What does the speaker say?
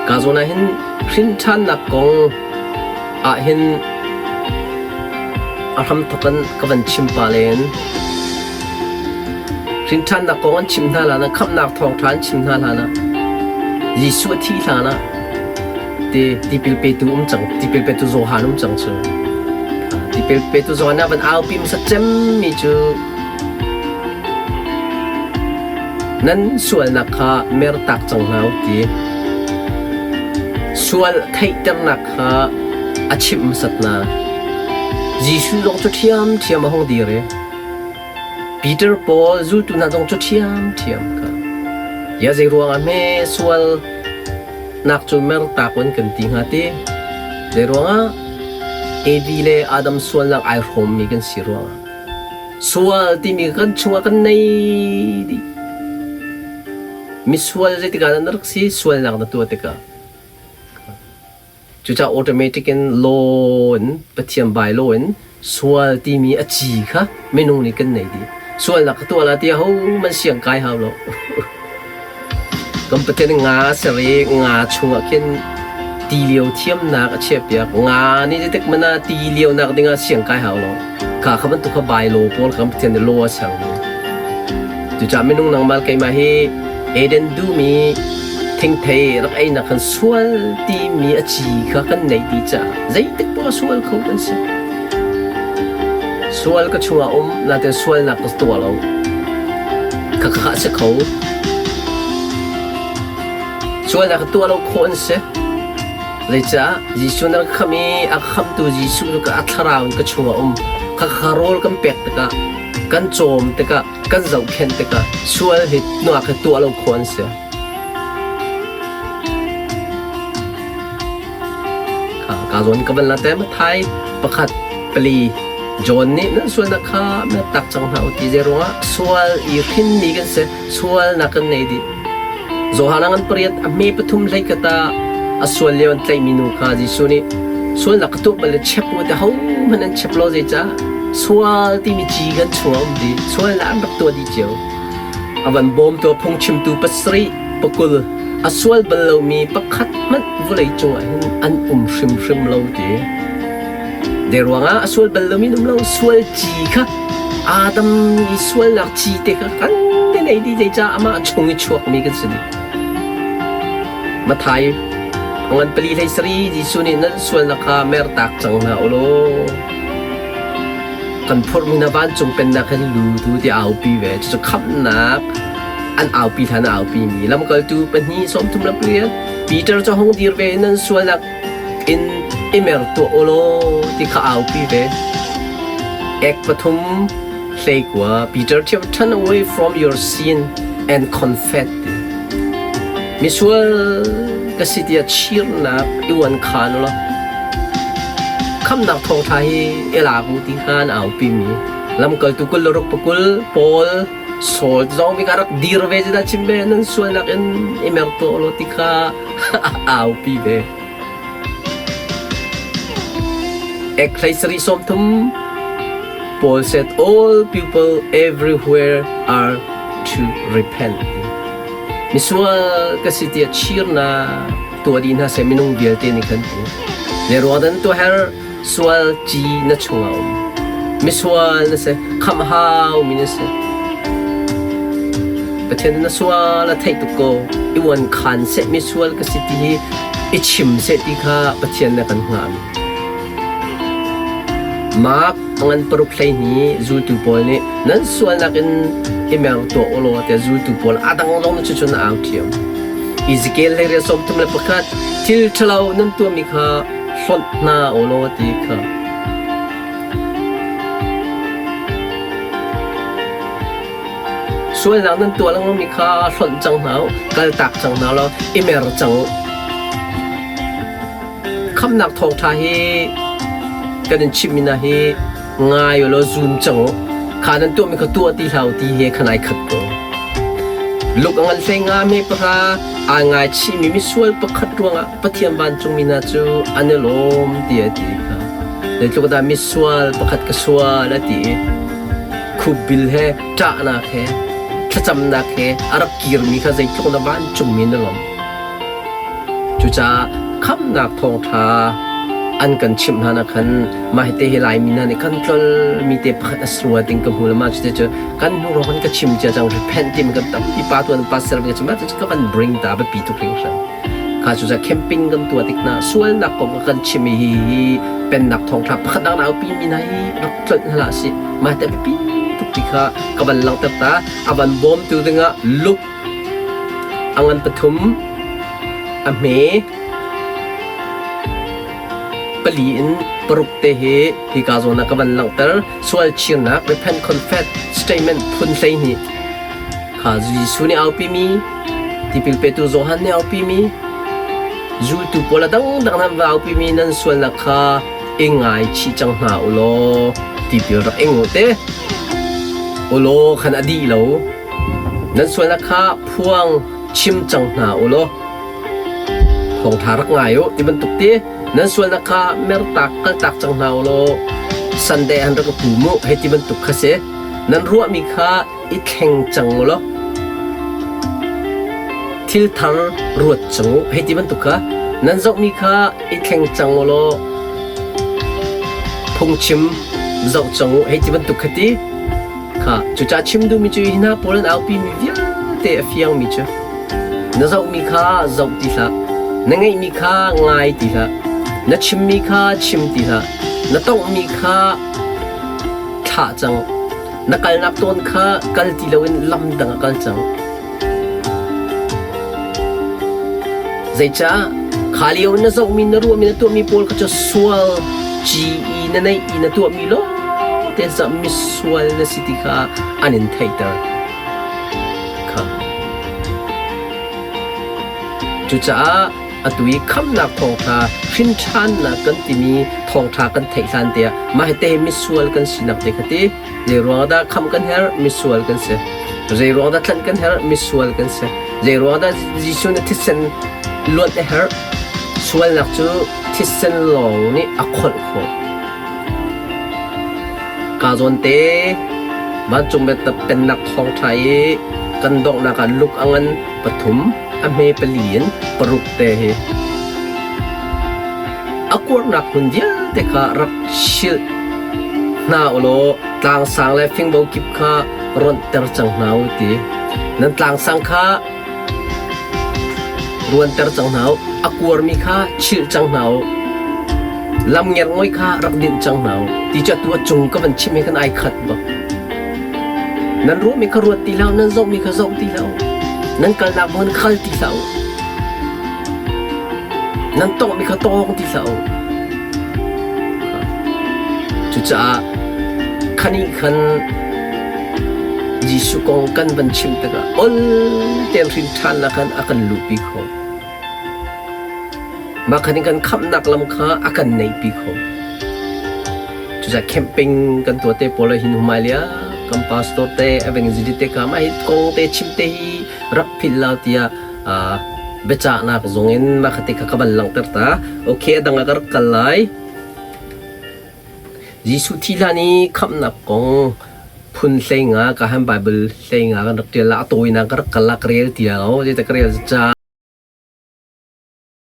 Ka zawn ah hin hrinṭhannak kong ah hin a hramthawk in ka van chim pah len. Hrinṭhannak kong an chim hna hlan ah, khamhnak thawngṭha an chim hna hlan ah, Jesuh a thih hlan ah ti tipil petu um cang, tipil petu Johan um cang cu. Tipil petu Johan ah van aupi hmasa cemmi cu nan sualnak kha mertak cang hna u ti. Sual theihternak kha a chimh hmasat hna. Jesuh zong cu ṭhiamṭhiam a hung dir i Peter pawl zultu hna zong cu ṭhiamṭhiam kha. Ya zei ruangah hme sual nak cu mertak un kan ti hnga ti? Zei ruangah Evi le Adam sualnak ai hrawmmi kan si ruangah. Sual timi kan chungah kan nei dih. Misual zeitikah dah na rak si? Sualnak na tuah tikah. Cucaah automatic in law in Pathian by law in sual timi a ci kha minung nih kan nei dih. Sualnak ka tuah la ti ho man siang kai hau lo. Kan Pathian nga ser i nga chungah khin ti lio thiamnak a chiahpiak. Nga nih zeitik hmanh ah ti lionak dingah siang kai hau lo. Kha kha bantuk kha by law pawl kan Pathian nih law a sermi. Cucaah minung nangmah keimah hi Eden duhmi thingthei rak einak khan sual timi a ci kha kan neih dih caah zeitik poah sual kho kan si. Sual ka chungah um nain sualnak ka tuah lo. Kha kha a si kho. Sualnak ka tuah lo khawh an si. Zeicah Jesuh na rak khamh i a khamhtu Jesuh cu a thlarau in ka chungah um. Kha kha rawl kan pek tikah kan cawm tikah kan zohkhenh tikah sual hi nuak hi tuah lo khawh an si. Ka zawn ka van la te Mathai pakhat pali John nih nan sualnak kha na tak cang hna u ti zei ruangah sual i hrinmi kan si sualnak kan nei dih Johan ngan pariat a hme pathum hlei kata a sual lio an tlaihmi nu kha Jesuh nih sualnak ka tuah bal le chep u te ho hmanh an chep lo zeicah sual timi ci kan chung a um dih sualnak an rak tuah dih cio a van bawmtu a phungchimtu pasarih pakul a sual bal lomi pakhat hmanh vawlei cungah hin an um hrimhrim lo ti de ruangah a sual bal lomi um lo sual ci kha Adam i sualnak ci te kha kan nei dih zeicah amah chung i chuakmi kan si dih Mathai ngan pali hlei sari Jesuh nih nan sualnak kha mertak cang hna u law kan phurhmi hna vancung pennak hin lutu ti aupi ve cucu khamhnak an aupi hlan a aupi mi lamkaltu pahnih sawmthum le pariat Peter cu hung dir ve in nan sualnak in i mer tuah u law ti kha aupi ve ek pathum hleikua Peter thiam turn away from your sin and confess misual ka si tiah chirnak i uan khan u law khamnak thawngṭha hi i lak u ti kha an aupi mi lamkaltu kul le ruk pakul Paul Saul zong mi ka rak dir ve cu dah chim ve nan sualnak in i mer tuah law ti kha a aupi ve. Ek hlei sarih sawm thum Paul said all people everywhere are to repent. Misual ka si tiah chirnak tuah dih hna seh minung vialte nih khan ti. Le ruang tuah her sual ci na chungah um. Misual na si, khamh hau mi na si. Pathian na sual a theih tuk ko. I uan khan seh misual ka si ti hi i chim seh ti kha Pathian na kan hngah mi. Mark ngan paruk hlei ni zultu pawl nih nan sualnak in i mer tuah u law tiah zultu pawl a dang zong cu cun a au ṭhiam. Ezekiel hlei riat sawm thum le pakhat thil ṭhalo nan tuahmi kha hlonh hna u law ti kha. Sualnak nan tuah lengmangmi kha hlonh cang hna u, kaltak cang hna law i mer cang u. Khamhnak thawngṭha hi kan in chimhmi hna hi ngai u law zum cang u. Kha nan tuahmi kha tuah ti hlah u ti he khan ai khat ko. Luk a ngan hlei nga me pahra aa ngaichihmi misual pakhat ruangah Pathian vancungmi hna cu an i lawm ti a ti kha. Zeitluk dah misual pakhat ka sual a ti i khupbil he ṭahnak he thlacamnak he a rak kirmi kha zeitluk dah vancungmi na lawm. Cucaah khamhnak thawngṭha an kan chimh hna nak khan mah hi te hi Laimi hna nih kan tlol mi te pakhat a si rua ting ka hmu le mah cu cu kan hnu rawk in ka chim cia cang repent timi kan tampi pa tuan pastor ka chim cu ka van bring ta biapi tuk hringhran. Kha cu camping kan tuah tik hna sualnak kong kan chim hi hi pennak thawngṭha pakhat dang na aupi mi hna hi rak tlolh hna hlah sih. Mah te biapi tuk ti kha ka van langhter ta. A van bawmtu dingah Luke a ngan pathum a hme pali in paruk te hi hika zawn ah ka van langhter. Sual chirnak repent confess statement phun 12 kha Jesuh nih aupi mi tipil petu Johan nih aupi mi zultu pawl a dangdang nan va aupi mi nan sualnak kha i ngaichih cang hna u law tipil rak ing u te u law khan a dih lo nan sualnak kha phuang chim cang hna u law thawngṭha rak ngai u ti bantuk te nan sualnak kha mertak kaltak cang hna u law Sunday an rak pu mu hei ti bantuk kha si nan ruahmi kha i thleng cang u law thil thar ruat cang u hei ti bantuk kha nan zohmi kha i thleng cang u law phungchim zoh cang u hei ti bantuk kha ti kha cucaah chim duhmi cu hi hna pawl an aupi mi vialte a fiangmi cu na zohmi kha zoh ti hlah na ngeihmi kha ngai ti hlah na chimmi kha chim ti hlah na tonghmi kha thlah cang Na kalnak tawn kha kal ti loin lam dang a kal cang. Zeicah kha lio na zohmi na ruahmi na tuahmi pawl kha cu sual ci i na neih i na tuahmi lawngte cah misual na si ti kha an in theihter. Kha. Cucaah atu i khamnak thawngṭha hrinṭhannak kan timi thawngṭha kan theih hlan tiah mah hi te misual kan sinak te kha ti zei ruang dah khamh kan herh misual kan si zei ruang dah tlanh kan herh misual kan si zei ruang dah Jesuh na thisen luanh a herh sualnak cu thisen lawng nih a kholh khawh ka zawn te vancung pennak thawngṭha i kan donghnak ah luk a ngan pathum a hme pali in paruk te hi a kuarnak hmun vialte kha rak silh hna u law tlangsang le fingbo kip kha ronhter cang hna u ti. Nan tlangsang kha ruanter cang hna u, a kuarmi kha chilh cang hna u, lam ngerngoi kha rak dinh cang hna u ti cu atu a cung ka van chim he khan ai khat bak. Nan ruahmi kha ruat ti hlah u, nan zohmi kha zoh ti hlah u, nan kalnak hmun kal ti hlah u, nan tonghmi kha tawng ti hlah u. Cucaah khani khan Jesuh kong kan van chim tikah ol tein hrin ṭhannak khan a kan luhpi khawh. Mah khan in kan khamhnak lam kha a kan neihpi khawh. Cucaah camping kan tuah te pawl ah hin humai kan pastor te evangelist te kha mah hi kong te chim te hi rak philh lo tiah biacahnak zong in mah kha te kha ka van langhter ta. Okay, a dang ah ka rak kal lai. Jesuh thi hlan i khamhnak kong phun 15 ka han Bible 15 kan rak ṭial la a tawinak ka rak kal la ka rel ti lo. Zeicah ka rel ca?